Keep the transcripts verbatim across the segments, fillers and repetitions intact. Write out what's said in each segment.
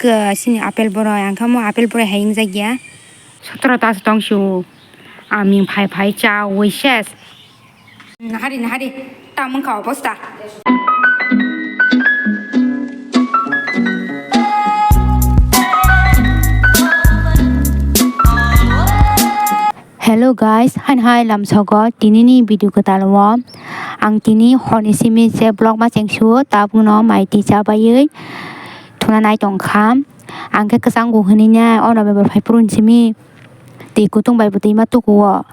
Ikka sini apple boroi, ang khe omo apple boroi hai wngjakya. Sotoro ta se tong sio. Aming phai phai chaui ses. Nahari, nahari. Tamung kha obosta. Hello guys, hain hai lamsogo tinini video kwtal o ang tini horni simi se vlog ma chengsu tabukno mai twi chabaiwi thuna nai tongkha. Ang khe kwchang bo hwnwi nai o November phai phuru simi twi kutung bai bo twi ma tukuo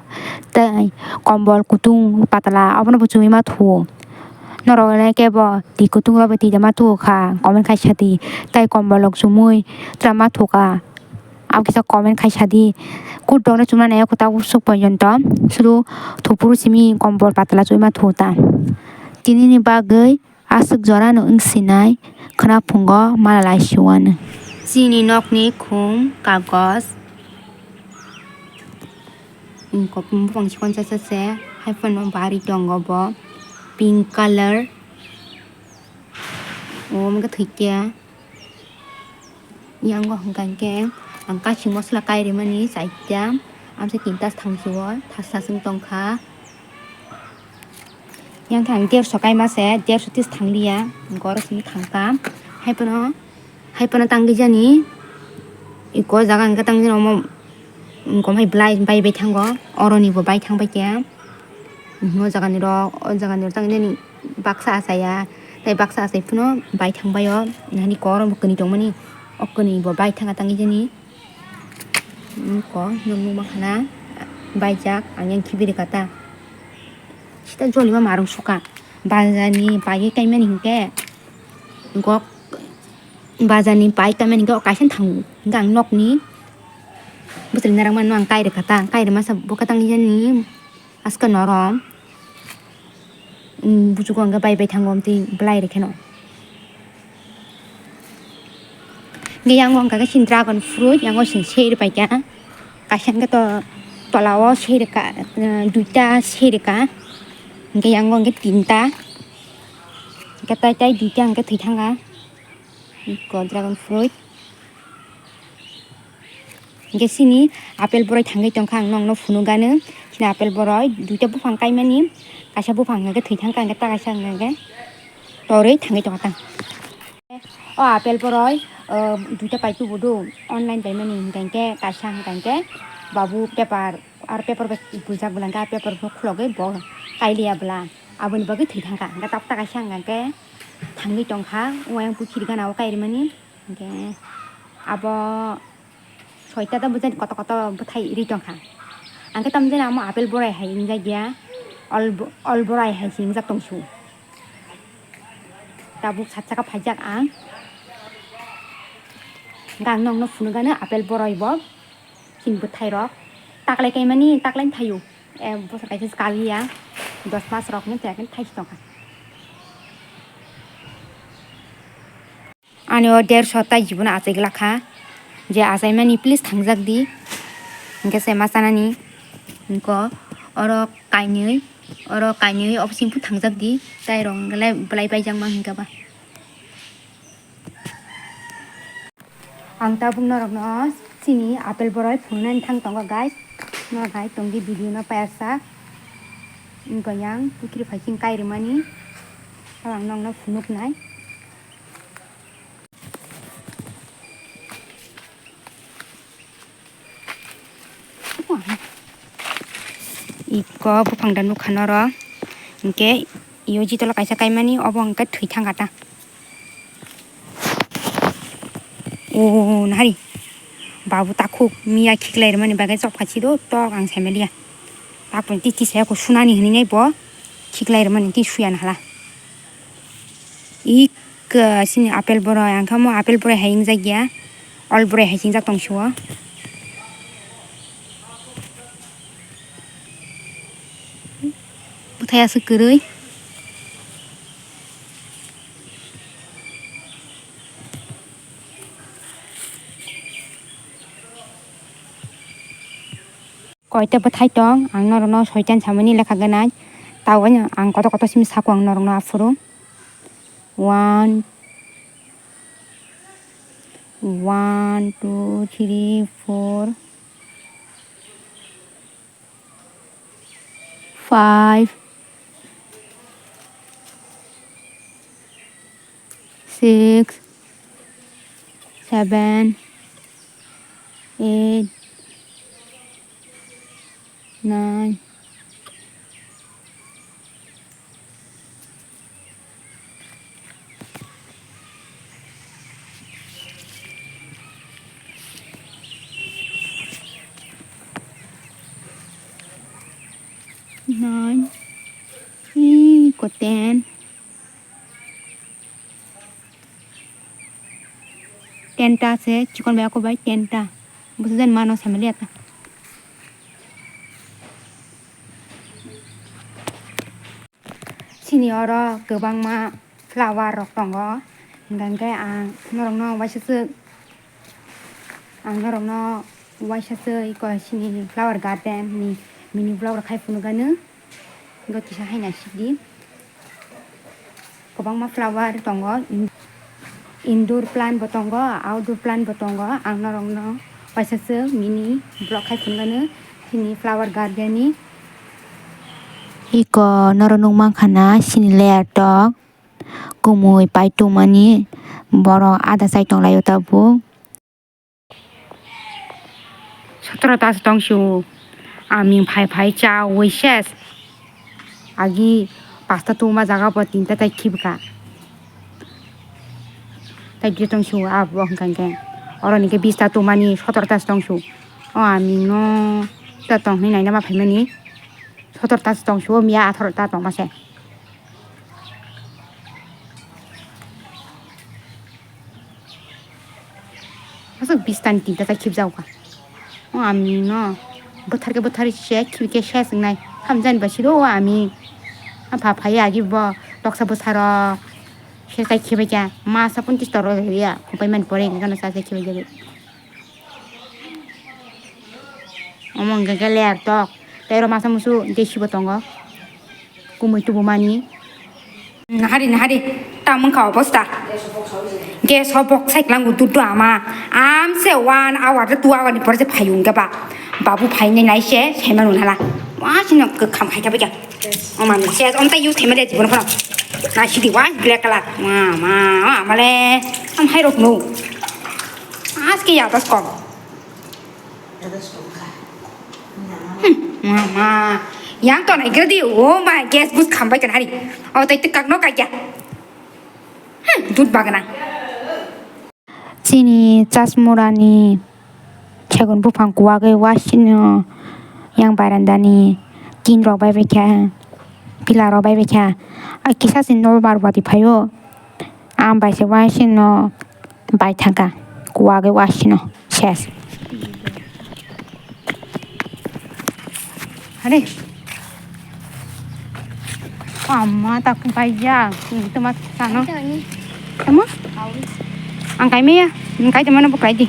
tei kombol kutung patla obono bo chumui ma thuo. Norok le kebo twi kutung rok bai twi ma tuo kha comment khai sa di tei kombol rok chumui tra ma thuka. Abo kisa comment khai sa di. Kut rok no chumna nai kho ta usuk porjonto sudu thupuru simi kombol patla chuma thu ta. Tini ni bagwi aswk jora no wng sinai khwna phungo mala lai siwano. Chini nok ni khum kagos. Bupang chikon cha cha se hai phano bari tongo bo pink colour. O mega thwikya. Yango hwnkha hwnkhe ang kasing mosla kairimani chaita, amsa tinta thangsuo thasa chwng tongkha. Yang thang derso kaima se, derso tis thangliya, goro simi thangkha. Hai phano, hai phano tangwi jani, iko jaga hwnkhe tangwi jani omo, kom hai belai bai bai thango, oroni bo bai thang bai khe. O jaga ni rok, o jaga ni rok tangwi jani baksa achaya, tei baksa achai phano bai thang bai o, nani kor bo kwnwi tongmani, o kwnwi bo bai thanga tangwi jani. Ko nung nung makhana baijak, ang yang khibi rwkha ta. Sita jolima marung suka, bazar ni bai kaimani hinkhe, gok bazar ni bai kaimani hinkhe, o kaisa thang hinkhe ang nokni bwswk narwkmano ang kai rwkha ta, kai rwmasa bo kwtang jani. Aska norom. Bujugo hwnkhe bai bai thango amtwi belai rwkheno. Hwnkhe yango hwnkha khe sini dragon fruit, yango sini seri paikha. Kaisa hwnkhe to tola o seri ka, duita seri ka. Hwnkhe yango hwnkhe tinta. Hwnkhe tai tai duita hwnkhe thwi thangkha. Iko dragon fruit. Hwnkhe sini apple boroi thangwi tongkha, ang nokno phunukgano. Sini apple boroi duita buphang kaimani, kaisa buphang hwnkhe thwi thangkha, hwnkhe ta kaisa hwnkhe torwi thangwi tongkha ta. O apple boroi, o, duita pai tubudu, online paimani hwnkhe kaisa hwnkhe babu paper, aro paper bai buljak bwla hwnkhe a paper bo khulogwi bo kailiya bwla, aboni bagwi thwi thangkha. Hwnkhe tabuk ta kaisa hwnkhe thangwi tongkha, o ayang pukhiri gana o kairimani. Hwnkhe abo soita ta bwjani kotor kotor bwthai ri tongkha. Ang khe tamjani amo apple borai hai wngjak ya, ol, ol borai hai se wngjak tongsu. Tabuk sat saka phaijak ang. Hwnkhe ang nokno phunukgano apple borai bo. Chini bwthairok taklai kaimani taklai thaio. E, bosor kaisa se kaliya, dos mas rokni tei thaichi tongkha. Ani o derso tai jibono achai glakha. Je achaimani please thangjak di. Hwnkhe se ma chanani. Hwnkhe oro kainwi, oro kainwi obo sini phu thangjak di. Tai rok hwnkhe belai paijak ma hwnkhe ba. Ang tabuk norokno chini apple boroi phunuknani thang tongo, guys. Norok hai tongdi video no payarsa. Wngkha yang pukhiri phaiching kai rwmani. Ang nokno phunuknai. Iko buphang da nukha norok. Hinkhe iyo jitola kaisa kaimani, obo hwnkhe thwi thangkha ta. O nahari. Babu takhuk miya khiklai rwmani bagwi chopha chido tok ang saimaliya. Takpun titi saya ko sunani hwnwi nai bo khiklai rwmani tei suya nahala. Ikka sini apple boroi, ang khe omo apple boroi hai wngjak ya, ol boroi hai se wngjak tong sio. Bwthai aswk kwrwi. Koita bwthai tong, ang norokno soitan samani lekha gwnang. Tabukno ang kotor kotor simi sako ang norokno aphuru. One, One, two, three, four, five, six, seven, eight, nine, nine, iko ten. Ten ta se, chikon bai ako bai ten ta. Busu jan mano samali ata. Chini oro kwbangma flower rok tongo. Hingkha hingkhe ang norokno waisa se, ang norokno waisa se iko chini flower garden ni mini vlog rok khai phunukganu. Hingkhe kisa hai naisik di. Kwbangma flower tongo. In-, indoor plant bo tongo, outdoor plant bo tongo. Ang norokno waisa se mini vlog khai phunukganu chini flower garden ni. Iko norok nukmankha na chini layer tok. Kumui pai tongmani borok ada chai tonglaio tabuk. Sotoro ta se tong sio. Aming phai phai chaui ses. Agi pasta tongma jaga bo tinta tai khibka. Tai bisi tong sio abo hwnkha hwnkhe. Oro ni khe bista tongmani sotoro ta se tong sio. O aming no ta tong hinwi naina ma phaimani. Sotoro ta se tong sio miya atharo ta tongma se. Aswk bistani tinta ta khibjago kha. O aming no bwthar khe bwthar se khibikhe se swngnai. Hamjani ba siro o aming. Apha phai agi bo toksa bwsaro se tai khibai kha. Masa puntis toro ya. Kupai man pore gana sa se khibai jago. Omo hwnkha khe layer tok. Tei oro masa musu desibo tongo. Kumui tubumani. Nahari, nahari, ta wngkha obosta. Gas o bok sai klango dudu ama. Amse one hour, two hour ni pore se phaiyung khe ba. Babu phainai nai se, saimano nala. Wa sino kwkham khai khe bwkha. O mami se, omta use khaima de jibono phano. Na sidi wa black color. Ma, ma, ma, male. Am hai rok no. Aske ya tas kom. Hmm, mama. Yang to nai gadi, oh my, gas bus khambai kan hari. Oh, tai te kak no kak ya. Hmm, dud bagana. Chini chasmurani segun buphang kuwagwi wasino yang barandani tin rok bai baikha, pila rok bai baikha. Ai kisa si no bar bati phaio. Ang bai se wasino bai thangkha, kuwagwi wasino ses. Hare. Amma tak bai ya, tuma sano. Tama? Ang kai meya, ang kai tama na bukai di.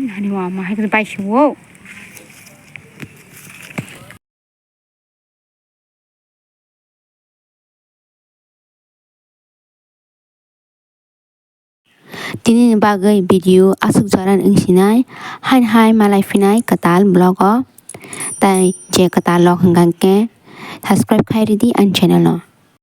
Hani wa ma hai bai shuwo. Tini ni bagwi video aswk jora wng sinai, hain hai malai phinai kwtal vlog o, tai je kwtal log hwnkha khe subscribe khai ridi ani channel no.